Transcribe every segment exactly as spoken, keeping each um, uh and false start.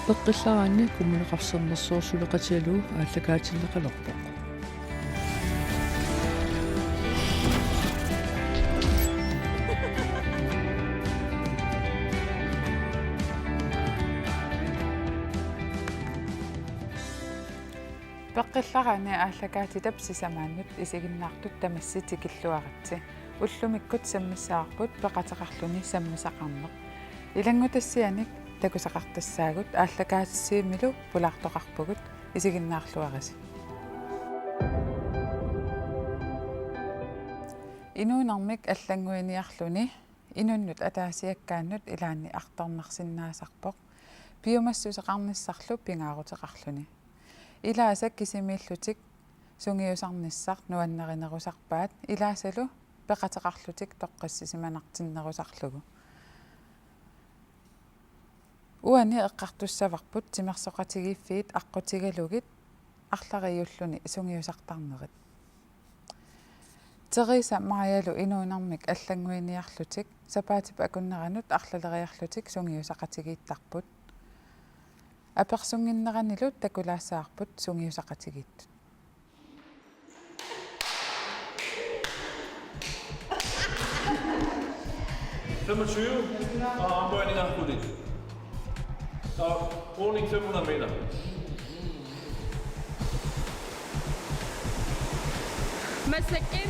Peqqillaraanni Kommuneqarfik Sermersuup suleqatigalugu aallakaatilleqalerpoq. Peqqillaraanni aallakaatitap sisamaannut isiginnaartut tamassi tikilluaritsi. Ullumikkut sammissavarput peqateqarluni sammisaqarneq. Ilanngutassianik takusaqartassaagut aallakaatitsivimmilu pulaartoqarpugut, isiginnaarluarisi. Inuunermik allannguiniarluni inunnut ataasiakkaannut ilaanni artornarsinnaasarpoq piumassuseqarnissarlu pingaaruteqarluni. Ilaasa kisimiillutik sungiusarnissaq nuannarinerusarpaat, ilaasalu peqateqarlutik toqqissisimanartinnerusarlugu. Uani eqqartussavarput timersoqatigiiffiit aqqutigalugit arlariulluni sungiusartarnerit. Teresa Majalu inuunermik allannguiniarlutik sapaatip akunneranut arlaleriarlutik sungiusaqatigiittarput. Apersunnginneranilu takulaassavarput sungiusaqatigiittut. Femogtyve, og armbøjninger på det. Og rulning fem hundrede meter. Massakin.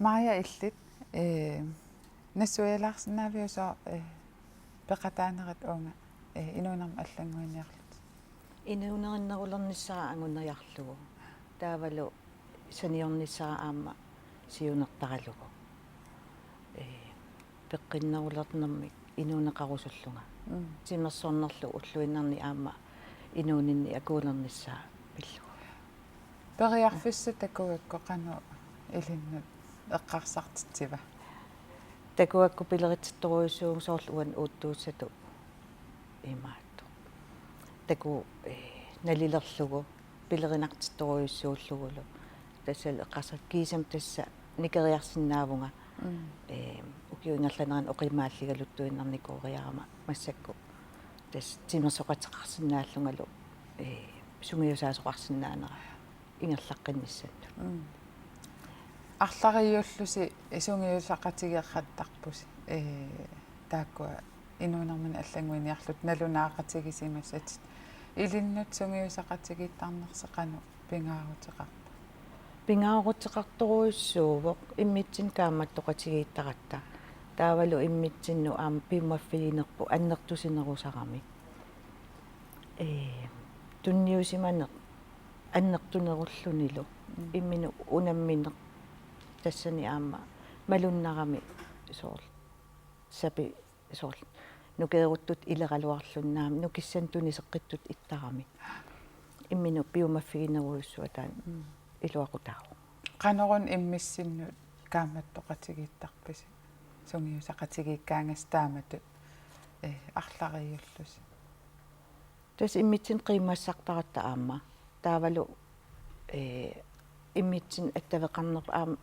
Maja, illit, ee, nassuialaarsinnaaviuk sooq, ee, peqataanerit uunga, ee, inuunermik allannguiniarlutit? Inuunerinnerulernissara anguniarlugu. Taavalu saniornissara aamma siunertaralugu. Ee, peqqinnerulernermik inuuneqarusullunga. Mm. Timersornerlu ulluinnarni aamma inuuninni akuulernissaa pillugu. Periarfissat takugakku qanoq ilinnut eqqarsartitsiva? Takugakku pileritsittorujussuuvunga soorlu uani uuttuussatut imaattoq. Takuuk, ee, nalilerlugu pilerinartittorujussuullugu. Tassa eqqarsartut kiisami tassa nikeriarsinnaavunga. Mm. Ee, ukiup ingerlanerani oqimaalligaluttuinnarnikuuriarama massakkut. Tassa timersoqateqarsinnaallungalu, ee, sungiusaasoqarsinnaanera ingerlaqqinnissannut. Mm. Arlariullusi sungiusaqatigeeqattarpusi, ee, taakkua inuunermini allannguiniarlutit nalunaaqatigisimasatit. Ilinnut sungiusaqatigiittarnersi qanoq pingaaruteqarpa? Pingaaruteqartorujussuuvoq immitsinnut kaammattoqatigiittaratta. Taavalu immitsinnut aamma piumaffiginerput annertusinerusarami. Ee, tunniusimaneq annertunerullunilu. Mm. Imminut unammineq tassani aamma malunnarami soorlu. Sapi soorlu nukeeruttut ileraluarlunnaami nukissanik tuniseqqittut ittarami. Imminut piumaffiginerujussuaq taanna Mm. iluaqutaavoq. Qanoruna immitsinnut kaammattoqatigiittarpisi? Sungiusaqatigiikkaangassi taamatut, eh, arlariiullusi. Tassa immitsinnut qiimmassartaratta aamma. Taavalu, eh, immitsinnut attaveqarnerput aamma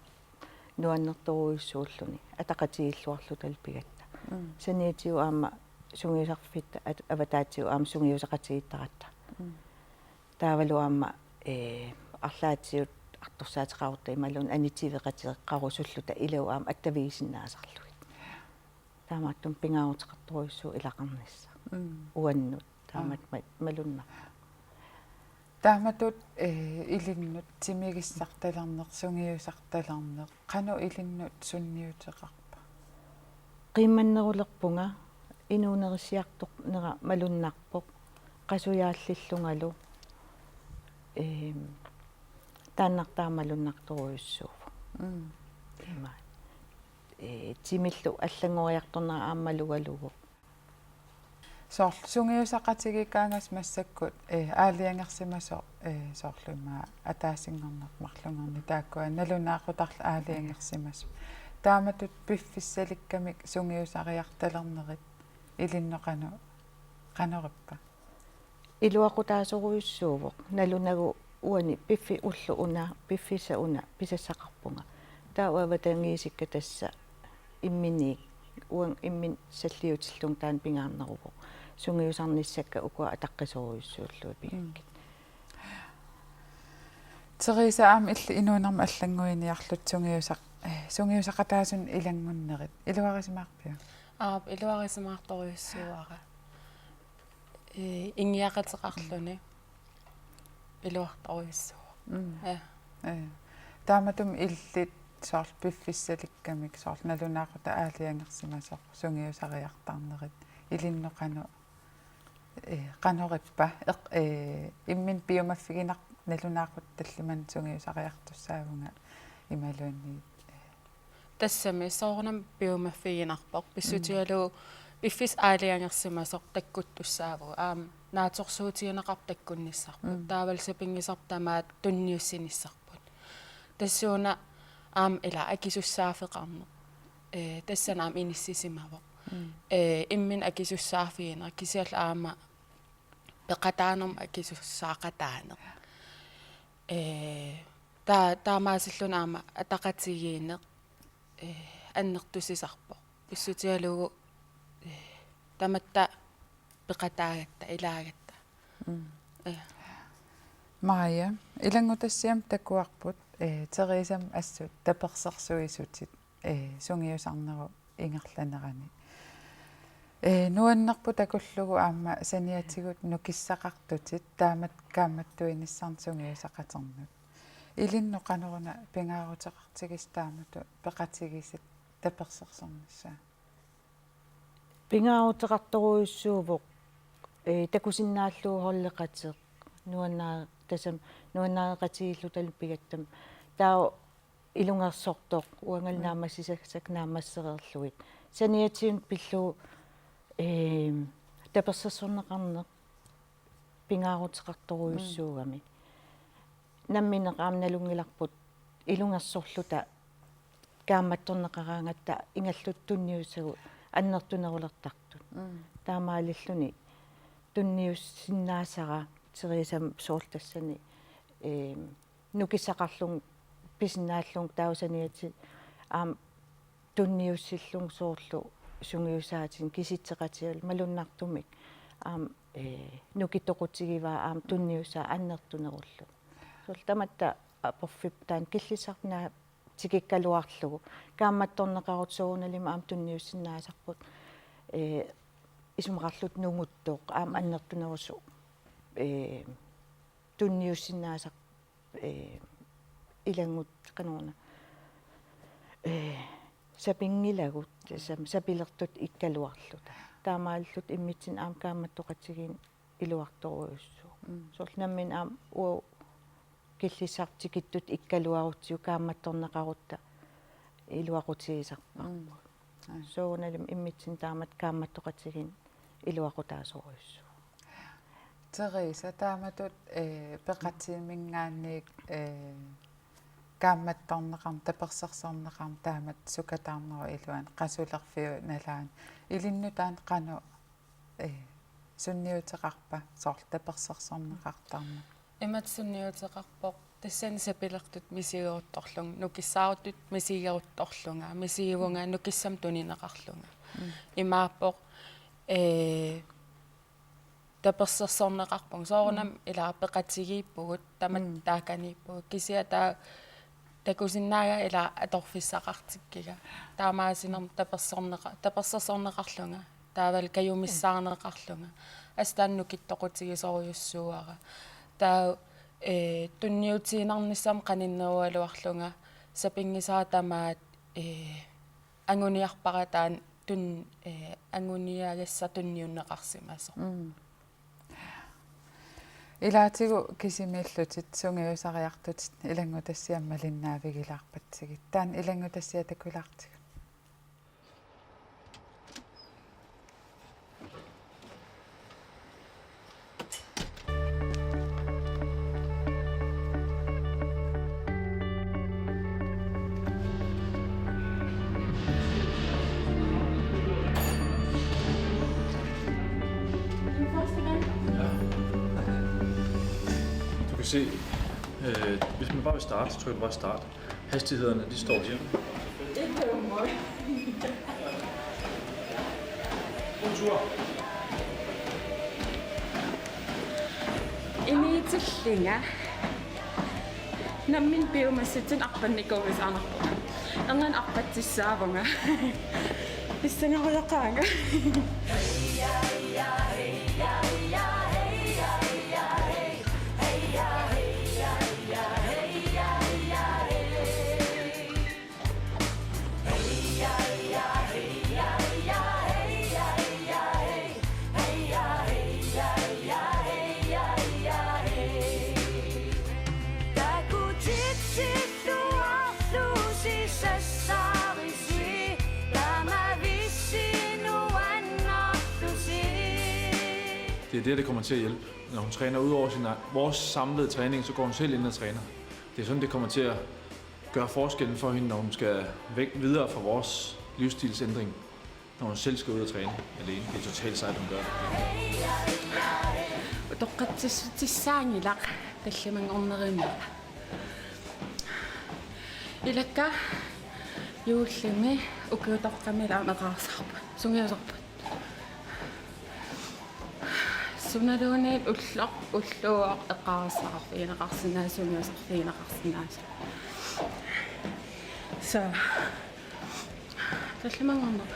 nuannertorujussuulluni ataqatigiilluarlutalu pigatta. Mm. Saniatigut aamma sungiusarfitta at-, avataatigut aamma sungiusaqatigiittaratta. Mm. Taavalu aamma, eh, arlaatigut artorsaateqarutta imaluunniit anitiveqateqarusulluta ilagut aamma attavigisinnaasarlugit. Taamaattumik pingaaruteqartorujussuuvoq ilaqarnissaq. Mm. Uannut taamatut Aa. ma-, malunnarpoq. Taamatut, eh, ilinnut timigissartalerneq, sungiusartalerneq, qanoq ilinnut sunniuteqarpa? Qiimmannerulerpunga, inuunerissiartornera malunnarpoq, qasujaallillungalu, eem, taannartaa malunnartorujussuuvoq. Mm. Ima. Ee, timillu allanngoriartornera aamma malugalugu. Soorlu sungiusaqatigiikkaangassi massakkut, ee, aalajangersimasoq, ee, soorlu ima ataasinngorneq marlunngorneq taakkua nalunaaqutarlu aalajangersimasoq. Taamatut piffissalikkamik sungiusariartalernerit ilinnut qanoq, qanorippa? Iluaqutaasorujussuuvoq, nalunagu uani piffissaq ulloq una, piffissaq una pisassaqarpunga. Taava avatangiisikka tassa imminut, uanga imminut salliutillunga taanna pingaarneruvoq. Sungiusarnissakka ukua ataqqisorujussuullugit pigakkit. Mm. Theresa, aamma illit inuunermi allannguiniarlutit sungiusaq-, eh, sungiusaqataasunut ilanngunnerit. Iluarisimaarpiuk? Aap, iluarisimaartorujussuuara. Ee, ingiaqateqarluni iluartorujussuuvoq. Mm. Ja. Ja. Taamatut illit soorlu piffissalikkamik soorlu nalunaaqutaq aalajangersimasoq sungiusariartarnerit ilinnut qanoq, ee, qanorippa, eq-, ee, imminut piumaffiginarpoq nalunaaqutaq tallimanut sungiusariartussaavunga imaluunniit, ee, Tassami soorunami piumaffiginarpoq. Mm. Pissutigalugu piffissaq aalajangersimasoq takkuttussaavugut. Aamma naatsorsuutigineqarput takkunnissarput. Mm. Taavalu sapinngisarput tamaat tunniussinissarput. Tassuuna aamma ila akisussaaffeqarneq. Ee, tassani aamma inissisimavoq. Mm. Ee, imminut akisussaaffigineq kisianni aamma peqataanermut akisussaaqataaneq. Ee, taa-, taamaasilluni aamma ataqatigiinneq, ee, annertusisarpoq. Pissutigalugu, ee, tamatta peqataagatta, ilaagatta. Mm. Ee. Maja, ilanngutassiami takuarput, ee, Theresap assut tapersersuisutit, ee, sungiusarnerup ingerlanerani. Ee, nuannerpoq takullugu aamma saniatigut nukissaqartutit taamatut kaammattuinissannut sungiusaqaternut. Ilinnut qanoruna pingaaruteqartigisoq taamatut peqatigisoq tapersersornissaa? Pingaaruteqartorujussuuvoq, ee, takusinnaallugu holdeqateq, nuannaa-, tassami nuannaareqatigiillutalu pigatta. Taava ilungersortoq, uangalu Mm. naammassisassakka naammassereerlugit. Saniatigut pillugu, eem, tapersersorneqarneq pingaaruteqartorujussuugami. Mm. Nammineq aamma nalunngilarput ilungersorluta kaammattorneqaraangatta ingalluta tunniussagut annertunerulertartut. Mm. Taamaalilluni tunniussinnaasara Theresap soorlu tassani, eem, nukissaqarlunga pisinnaallunga taava saniatigut aamma tunniussillunga soorlu sungiusaatinik kisitseqatigalugu malunnartumik aamma, ee, nukittoqutigivaa aamma tunniussaa annertunerullugu. Soorlu tamatta aporfippoq taanna killissarput naak tikikkaluarlugu. Kaammattorneqarutut soorunalimi aamma tunniussinnaasarput, ee, isumaqarluta nunguttoq aamma annertunerusoq, ee, tunniussinnaasarput ee, ilanngut qanoruna, eh, sapinngilagut, sam-, sapilertut ikkaluarluta. Taamaalilluta immitsinnut aamma kaammattoqatigiinneq iluartorujussuuvoq. Mm. Soorlu nammineq aamma uagut killissartik tikittut ikkaluarutsigu kaammattorneqarutta iluaqutigisarparput. Mm. Ai. Soorunalimi immitsinnut taamatut kaammattoqatigiinneq iluaqutaasorujussuuvoq. Theresa, taamatut, eh, peqatiminngaanniit, eh, kaammattorneqarneq, tapersersorneqarneq taamatut sukataarnerup iluani, qasulerfiup nalaani. Ilinnut taanna qanoq, eh, sunniuteqarpa, soorlu tapersersorneqartarneq? Imatut sunniuteqarpoq, tassani sapilertut misigeruttorlunga, nukissaaruttut misigeruttorlunga, misigivunga nukissamik tunineqarlunga. Mm. Imaappoq, eh, tapersersorneqarpunga. Soorunami, mm, ila peqatigiippugut, tamatta, mm, taakaniippugut. Kisianni taava takusinnaagaat ila atorfissaqartikkiga. Taamaasinermi tapersorneqa-, tapersersorneqarlunga. Taavalu kajumissaarneqarlunga. Assut taanna nukittoqutigisorujussuuara. Taava, eh, tunniutiinnarnissamut qaninnerugaluarlunga sapinngisara tamaat, eh, anguniarpara taanna tun-, eh, anguniagassaq tunniunneqarsimasoq. Mm. Ilaatigut kisimiillutit sungiusariartutit ilanngutassiami malinnaavigilaarpatsigit. Taanna ilanngutassiaq takulaartigu. Du kan se, øh, hvis man bare vil starte, så trykker du bare start. Hastighederne, de står her. God tur. Inuutillinga. Nammineq piumassutsinik arpannikuunngisaannarpunga. Erniinnaq arpatsissaavunga. Pissangarujoqaanga. Det er det, der kommer til at hjælpe. Når hun træner ud over sin egen, vores samlede træning, så går hun selv ind og træner. Det er sådan, det kommer til at gøre forskellen for hende, når hun skal væk videre fra vores livsstilsændring, når hun selv skal ud og træne alene. Det er totalt sejt, hun gør det. Utoqqatsissutissaanngilaq tallimanngornermi. Ilakka juullimi ukiutoqqami aamma eqaarsaarput, sungiusarput. Sunaluunniit ulloq, ulluuvoq eqaarsaarfigineqarsinnaasoq, sungiusarfigineqarsinnaasoq. Så, tallimanngorneq.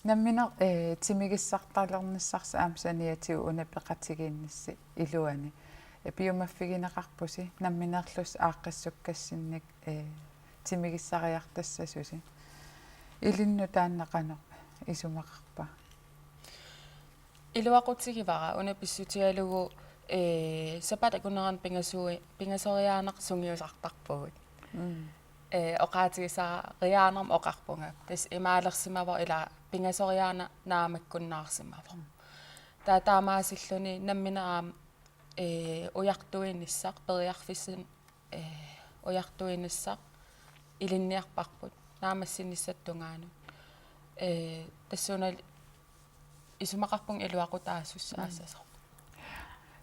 Nammineq, eh, timigissartalernissarsi aamma saniatigut una peqatigiinnissi iluani. Eh, piumaffigineqarpusi nammineerlusi aaqqissukkassinnik, eh, timigissariartassasusi. Ilinnut taanna qanoq isumaqarpa? Iluaqutigivara una pissutigalugu, eh, sapaatip akunnera pingasui-, pingasoriaanartut sungiusartarpugut. Mm. Eh, oqaatigisariaannarmik oqarpunga. Tassa imaalersimavoq ila pingasoriaaneq naammakkunnaarsimavoq. Mm. Taava taamaasilluni nammineq aamma, eh, ujartuinissaq, periarfissan-, eh, ujartuinissaq ilinniarparput naammassinissaata tungaanut. Eh, tassuuna isumaqarpunga iluaqutaasussaassasoq. Mm.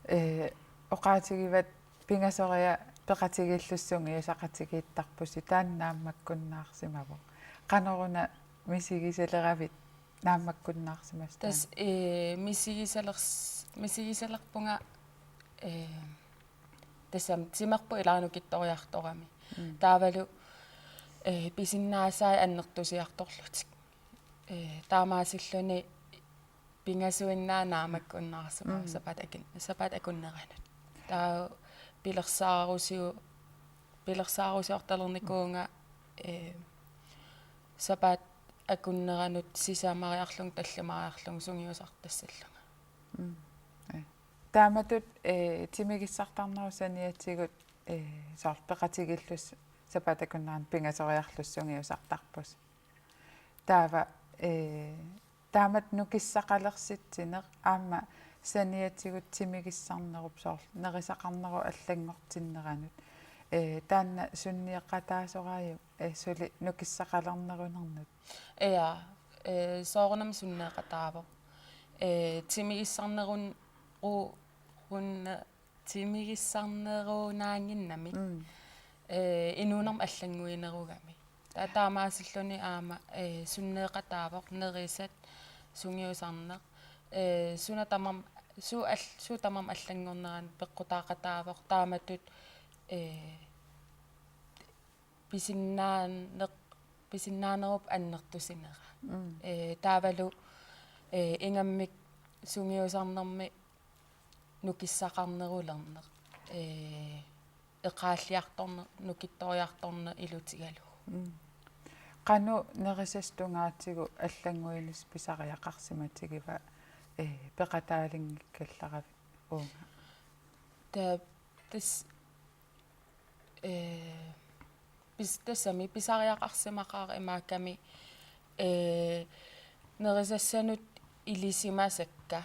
Eh, oqaatigivat pingasoriaq peqatigiillusi sungiusaqatigiittarpusi, taanna naammakkunnaarsimavoq. Qanoruna misigisaleravit naammakkunnaarsimasut? Tassa, eh, misigisalers-, misigisalerpunga, eh, Tassami timerput ilaa nukittoriartorami. Mm. Taavalu, eh, pisinnaasai annertusiartorlutik. Eh, taamaasilluni pingasuinnaat naammakkunnaarsimavoq. Mm. Sapaatip akun-, sapaatip akunneranut. Taava pilersaarusiu-, pilersaarusiortalernikuuvunga, eh, sapaatip akunneranut sisamariarlunga tallimariarlunga sungiusartassallunga. Mm. Eh. Taamatut, eh, timigissartarnerup saniatigut, eh, soorlu peqatigiillusi sapaatip akunneranut pingasoriarlusi sungiusartarpusi. Taava, eh, taamatut nukissaqalersitsineq aamma saniatigut timigissarnerup soorlu nerisaqarnerup allanngortinneranut. Eh, taanna sunniuteqataasoraajuk, eh, suli nukissaqalernerunernut? Ja, eh, soorunami sunniuteqataavoq. Eh, timigissarnerun-, ru-, runne-, timigissarnerunaannginnamik. Mm. Eh, inuunermi allannguinerugami. Ta-, taamaasilluni aamma, eh, sunniuteqataavoq nerisat sungiusarneq. Eh, suna tamarmi, suut al-, suut tamarmik allanngornerannik peqqutaateqataavoq taamatut, eh, pisinnaaneq-, pisinnaanerup annertusinera. Mm. Eh, taavalu, eh, ingammik sungiusarnermi nukissaqarnerulerneq. Eh, eqaalliartorneq, nukittoriartorneq ilutigalugu. Mm. Qanoq nerisassat tungaatigut allannguinissat pisariaqarsimatigiva, eh, peqataalinngikkallaravit uunga? Ta-, tas-, eh, pis-, tassami pisariaqarsimaqaaq imaakkami, eh, nerisassanut ilisimasakka.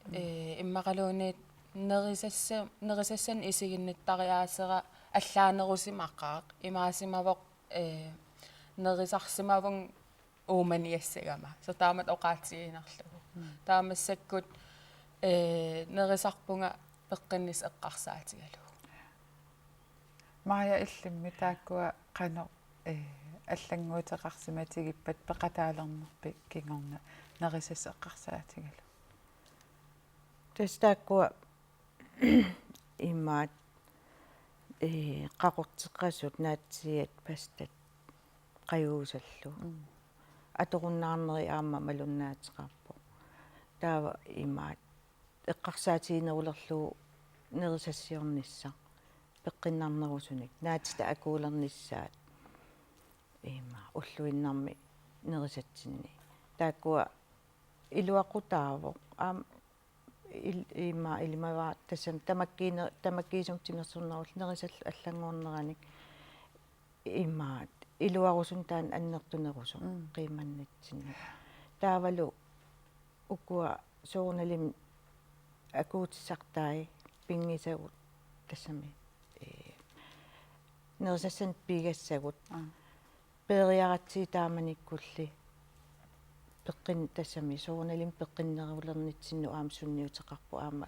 Mm. Eh, immaqaluunniit nerisassa-, nerisassanut isiginnittariaasera allaanerusimaqaaq. Imaasimavoq, eh, nerisarsimavunga uumaniassagama. Soorlu taamatut oqaatigiinnarlugu. Mm. Taava massakkut, eh, nerisarpunga peqqinnissaq eqqarsaatigalugu. Maja, illimmi taakkua qanoq, eh, allannguuteqarsimatigippat peqataalernerpit kingorna nerisassat eqqarsaatigalugu? Tassa taakkua imaat, eh, qaqorteqasut naatsiiat pastat qajuusallu. Mm. Atorunnaarneri aamma malunnaateqarpoq. Taava imaat eqqarsaatiginerulerlugu nerisassiornissaq peqqinnarnerusunik, naatitat akuulernissaat ima ulluinnarni nerisatsinni. Taakkua iluaqutaavoq, aamma il-, ima ilimavara tassami tamakkiine-, tamakkiisumik timersornerullutik nerisallu allanngorneranik imaat iluarusunneq taanna annertunerusoq. Mm. Qiimannitsinni. Taavalu ukua soorunalimi akuutissartai pinngisagut tassami, eh, nerisassanik pigassagut. Aa. Peeriaratsigu taamanikkulli peqqin-, tassami soorunalimi peqqinnerulernitsinnut aamma sunniuteqarpoq aamma,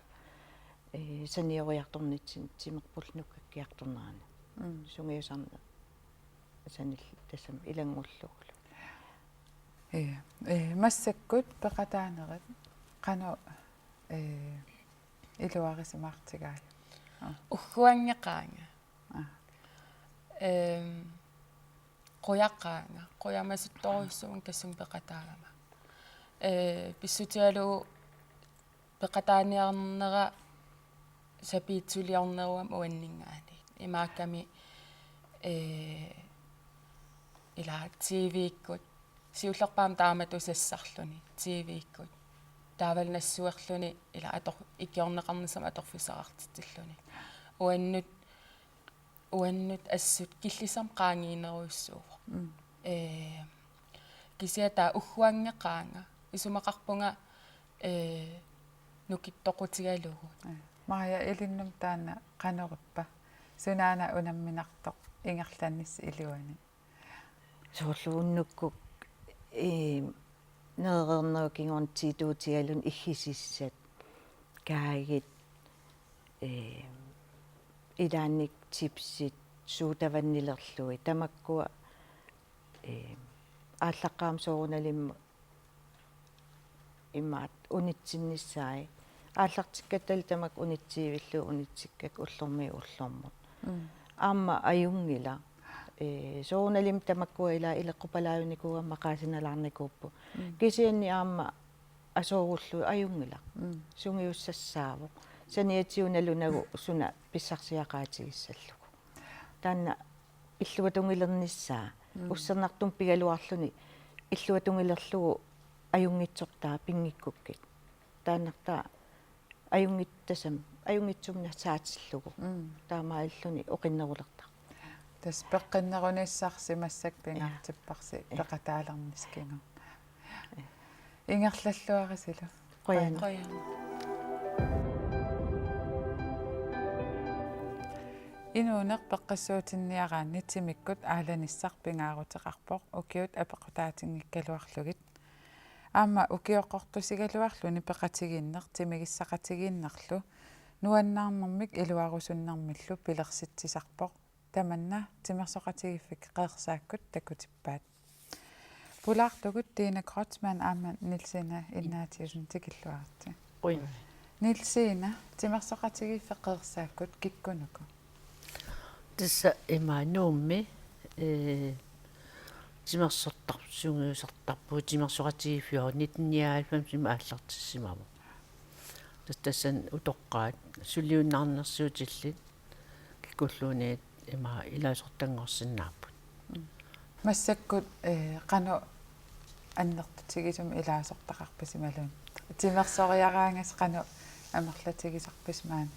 eh, sanioriartornitsinni timerpullu nukkakkiartornerani. Mm. Sungiusarneq sanilliullugu tassami ilanngullugulu. Ja. Eh, massakkut peqataanerit qanoq, eh, iluarisimaartigaajuk? Aa. Ugguanngikkaanga. Aa. Ehm, qujaqaanga, qujamasuttorujussuuvunga tassunga peqataagama. Eh, pissutigalugu peqataaniarnera sapiitsuliorneruvoq uanninngaanniit. Imaakkami, eh, ila T V-kkut, siullerpaamik taamatut sassarluni T V-kkut. Taavalu nassuerluni ila ator-, ikiorneqarnissamut atorfissaqartitsilluni. Uannut, uannut assut killissamik qaangiinerujussuuvoq. Mm. Eh, kisianni taava ugguanngikkaanga, isumaqarpunga, eh, nukittoqutigalugu. Eh, Maja, ilinnut taanna qanorippa? Sunaana unamminartoq ingerlannissi iluani? Soorlu unnukkut, eh, nerereernerup kingorna tiituutigaluni iggisissat, kaagit, eh, ilaanni chipsit, sodavandiliorlugit, tamakkua, eh, aallaqqaammut soorunalimi imaat unitsinnissaat Aallartikkattali tamakku unitsiivillugu unitsikkakkit ullormiit ullormut. Mm. Aamma ajunngilaq. Ee, soorunalimi tamakkua ila ileqqupalaarnikuugamik maqaasinalaarnikuupput. Mm. Kisianni aamma asoorullugu ajunngilaq. Mm. Sungiussassaavoq. Saniatigut nalunagu suna pissarsiaqaatigissallugu. Taanna illuatungilernissaa. Mm. Ussernartumik pigaluarluni illuatungilerlugu ajunngitsortaa pinngikkukkit. Taannartaa ajunngittasam-, ajunngitsumik nassaatillugu. Mm. Taamaalilluni oqinnerulertarpoq. Tassa peqqinnerunissarsi massakkut pingaartipparsi. Ja. Peqataalernissikigu. Ja. Ingerlalluarisilu. Qujan. Qujan. Inuuneq peqqissuutinniaraanni timikkut aalanissaq pingaaruteqarpoq ukiut apeqqutaatinngikkaluarlugit. Aamma ukioqqortusigaluarluni peqatigiinneq timigissaqatigiinnerlu nuannaarnermik iluarusunnermillu pilersitsisarpoq. Tamanna timersoqatigiiffik Qeersaakkut takutippaat. Pulaartugut Tina Kreutzmann aamma Nielsine Ignatiussen, tikilluaritsi. Qujan. Nielsine, timersoqatigiiffik Qeersaakkut kikkunuku? Tassa ima Nuummi, ee, timersortar-, sungiusartarpugut, timersoqatigiiffiuvoq, nitten nioghalvfems-imi aallartissimavoq. Tassa tassani utoqqaat suliunnaarnersiutillit kikkulluunniit ima ilaasortanngorsinnaapput. Mm. Massakkut, ee, qanoq annertutigisumik ilaasortaqarpisi imaluunniit timersoriaraangassi qanoq amerlatigisarpisi maani?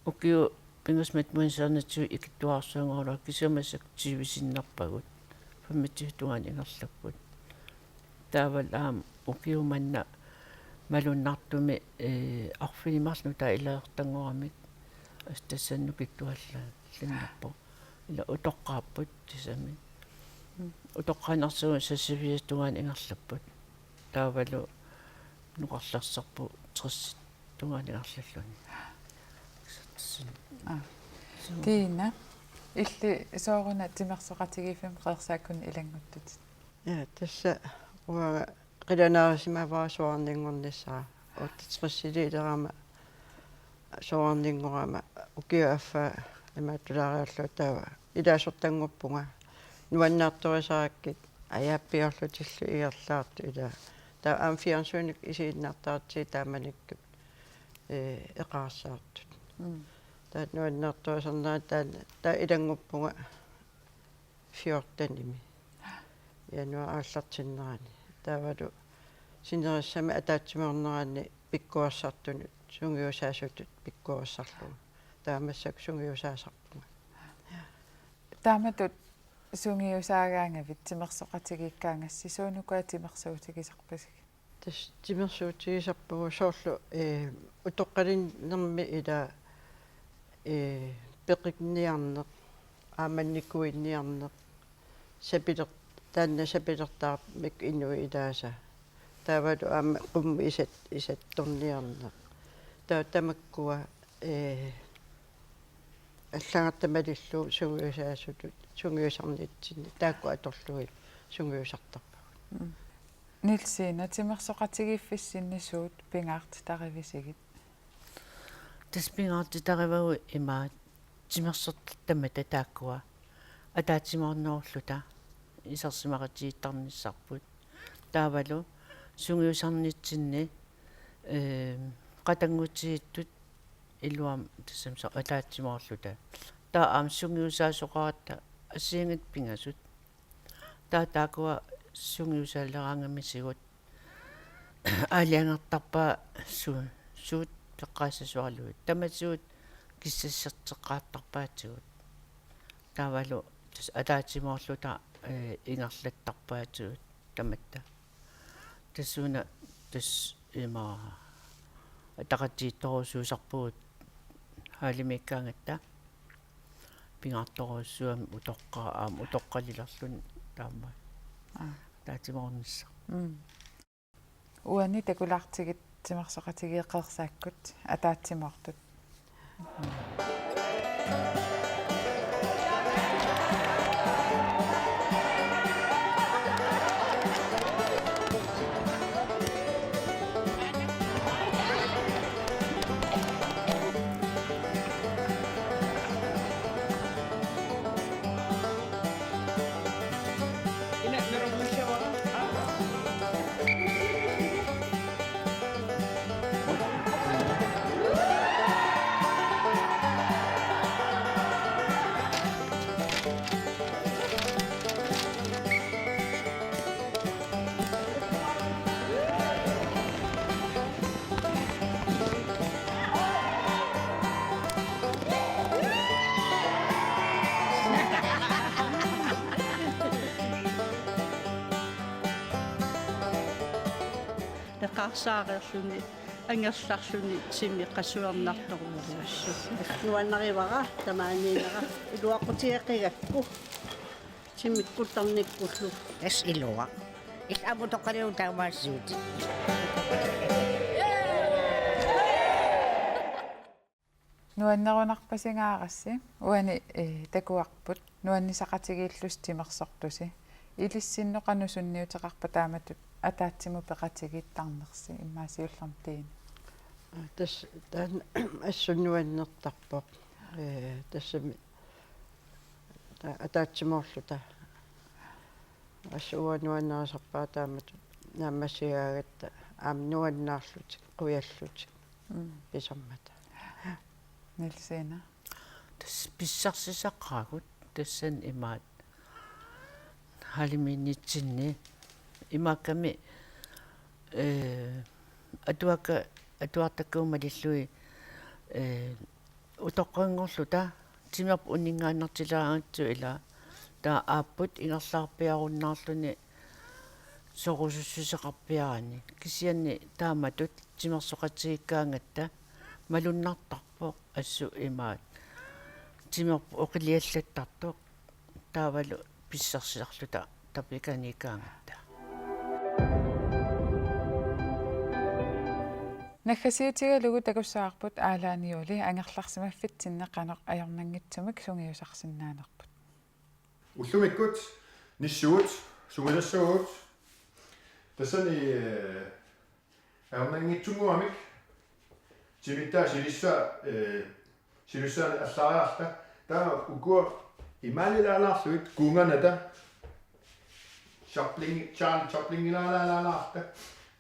Ukiut pingasut matmuinnarnitsigut ikittuararsuanngorlugit kisianni massakkut tyve sinnerpagut, femogtyve tungaanut ingerlapput. Taavalu aamma ukiut manna malunnartumik, ee, arfineq-marluk nutaat ilaasortanngoramik, assut tassani nukittuallalluinnarpoq. Ila utoqqaapput tassami. Mm. Utoqqaanersugut seksogfirs tungaanut ingerlapput. Taavalu nukarlersorput tres tungaanut ingerlalluni. Aa. Suu. Tina, illit sooruna timersoqatigiiffimmi Qeersaakkut ilannguttutit? Ja, tassa uanga qilanaarisimavara soraarninngornissara. Otteogtresiliilerama soraarninngorama ukiup affaa imaattulaariarlunga taava ilaasortanngorpunga nuannaartorisarakkit ajaappiorlutillu ingerlaartut ilaa. Taava aamma fjernsynikkut isiginnaartaratsigit taamanikkut, ee, eqaarsaartut. Mm. Taava nuannaartorisarnera taanna, taava ilannguppunga fjortenimi. Januar aallartinnerani. Taavalu sinerissami ataatsimoornerani pikkorissartunut sungiusaasutut pikkorissarlunga. Taava massakkut sungiusaasarpunga. Taamatut sungiusaagaangavit timersoqatigiikkaangassi suunukua timersuutigisarpisigit? Tassa timersuutigisarpugut soorlu, ee, utoqqalinermi ila, ee, peqinniarneq, aamma nikuinniarneq, sapiler-, taanna sapilertaarmik inuit ilaasa. Taavalu aamma qummut isat-, isattorniarneq. Taava tamakkua, ee, allagarta malillugu sungiusaasutut, sungiusarnitsinni, taakku atorlugit sungiusartarpagut. Mm. Nielsine, timersoqatigiiffissinni suut pingaartitarivisigit? Tassa pingaartitarivagut ima timersortartamatta taakkua ataatsimoornerulluta isersimaqatigiittarnissarput. Taavalu sungiusarnitsinni, ee, qatanngutigiittut iluamik tassami soorlu ataatsimoorluta. Taava aamma sungiusaasoqaratta assigiinngitsut pingasut. Taava taakkua sungiusaaleraangamisigut aalajangertarpaat su-, suut eqqaassasuarlugit. Tamatigut kissassarteqqaartarpaatigut. Taavalu tassa ataatsimoorluta, ee, ingerlattarpaatigut tamatta. Tassuuna tassa ima ataqatigiittorujussuusarpugut hallimiikkaangatta. Pingaartorujussuugami utoqqaat aamma utoqqalilerluni taama. Aa. Ataatsimoornissaq. Mm. Uani takulaartigit timersoqatigiit Qeersaakkut ataatsimoortut. Arsaareerluni angerlarluni timi qasuernartorujussuuvoq. Nuannarivara tamaaniinnera iluaqutigeqigakku. Timikkut tarnikkullu. Tassa iluaq. Illit aamma utoqqaliuvoq taamaassuutit. Nuannerunarpasingaarassi, uani, eh, takuarput nuannisaqatigiillusi timersortusi. Ilissinnut qanoq sunniuteqarpa taamatut ataatsimut peqatigiittarnersi, immaqa siullermik Tiina? Tassa taanna assut nuannertarpoq. Eh, tassami ta-, ataatsimoorluta. Assut uanga nuannarisarpara taamatut naammassigaangatta aamma nuannaarlutik, qujallutik. Mm. Pisarmata. Nielsina. Tassa pissarsisaqaagut tassani imaattoq. Halimiinnitsinni imaakkami, eh, atuakka-, atuartakkagut malillugit, eh, utoqqanngorluta timerput uninngaannartilaaraangatsigu ilaa taava aapput ingerlaarpiarunnaarluni sorusussuseqarpiaraanni. Kisianni taamatut timersoqatigiikkaangatta malunnartarpoq assut imaattoq. Timerput oqiliallattartoq taavalu pissarsisarluta tapiganiikkaangatta. Naggasiutigalugu takussavarput Aalaani Juuli angerlarsimaffitsinni qanoq ajornanngitsumik sungiusarsinnaanerput. Ullumikkut nissugut sungiussavagut. Tassani, eh, ajornanngitsunnguamik timitta silissaa, eh, silissaani allaariarta. Taava ukua imaalilaalaarlugit kuunganata Chaplin, Charlie Chaplinilaalaalaarta.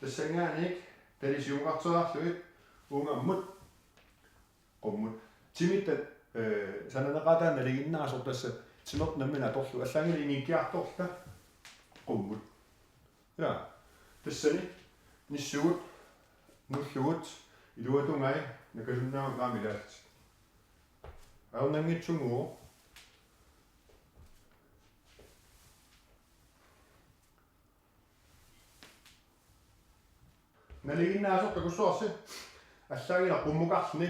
Tassanngaanniit talisiugarteriarlugit uungammut qummut. Timitta, eh, sananeqaataa nalinginnaasoq tassa timerput nammineq atorlugu allaanngilaq inngikkiartorluta qummut. Ja. Tassani nissugut, nullugut, iluatungai, nakkasunnaamik aamma ilaallutik. Ajornanngitsunnguuvoq. Nalinginnaasoq takussavarsi. Allaanngilaq qummukarluni.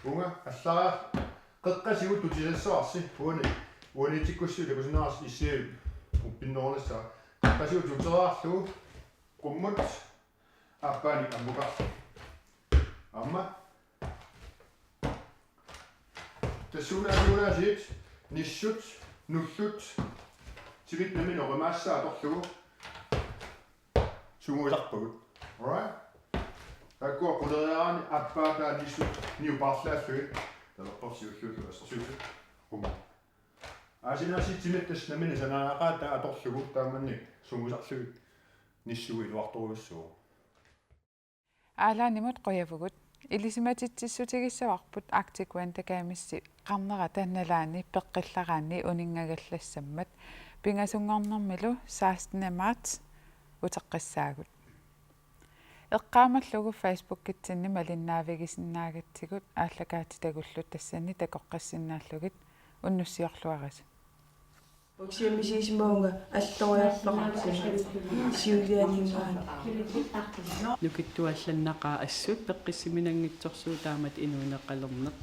Uunga allaariarlugu qeqqasigut tutisassavarsi. Uani, uaniitsikkussi takusinnaavarsi issi uppinnerunassaa. Qeqqasigut tuteriarlugu qummut aappaanik ammukarluni. Aamma tassuuna asuunaasiit nissut, nullut, timitta nammineq oqimaassaat atorlugu sungiusarpagut. Alright? Taakkua quleriaraanni aappaa taava nissut niupaarlaallugit. Talerpersiulluullu assersuutut. Qummu. Aasinaasiit timitta tassa nammineq sananeqaataa atorlugu taamani sungiusarlugit nissugut iluartorujussuuvoq. Aalaanimut qujavugut. Ilisimatitsissutigissavavut Arctic Winter Gamesi qarnerata nalaani peqqillaraanni uninngagallassammat. Pingasunngornermilu sekstende marts uteqqissaagut. Eqqaamallugu Facebookitsinni malinnaavigisinnaagatsigit aallakaatitagullu tassani takoqqissinnaallugit unnussiorluarisi. Uksiamisiisimaunga alloriartoqartut siulianinngaanniit. Nukittuallannaqaaq assut peqqissiminanngitsorsuuvoq taamatut inuuneqalerneq.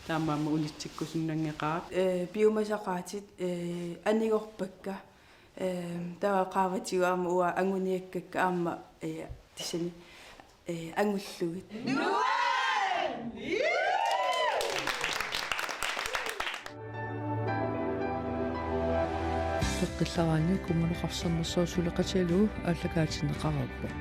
Taamaammat unitsikkusunnanngeqaaq. Eh, piumasaqaatit, eh, anigorpakka. Eh, taava qaavatigut aamma uanga anguniakkakka aamma, eh, tassani, eh, angullugit. Peqqillaraanni Kommuneqarfik Sermersooq suleqatigalugu aallakaatinneqareerpoq.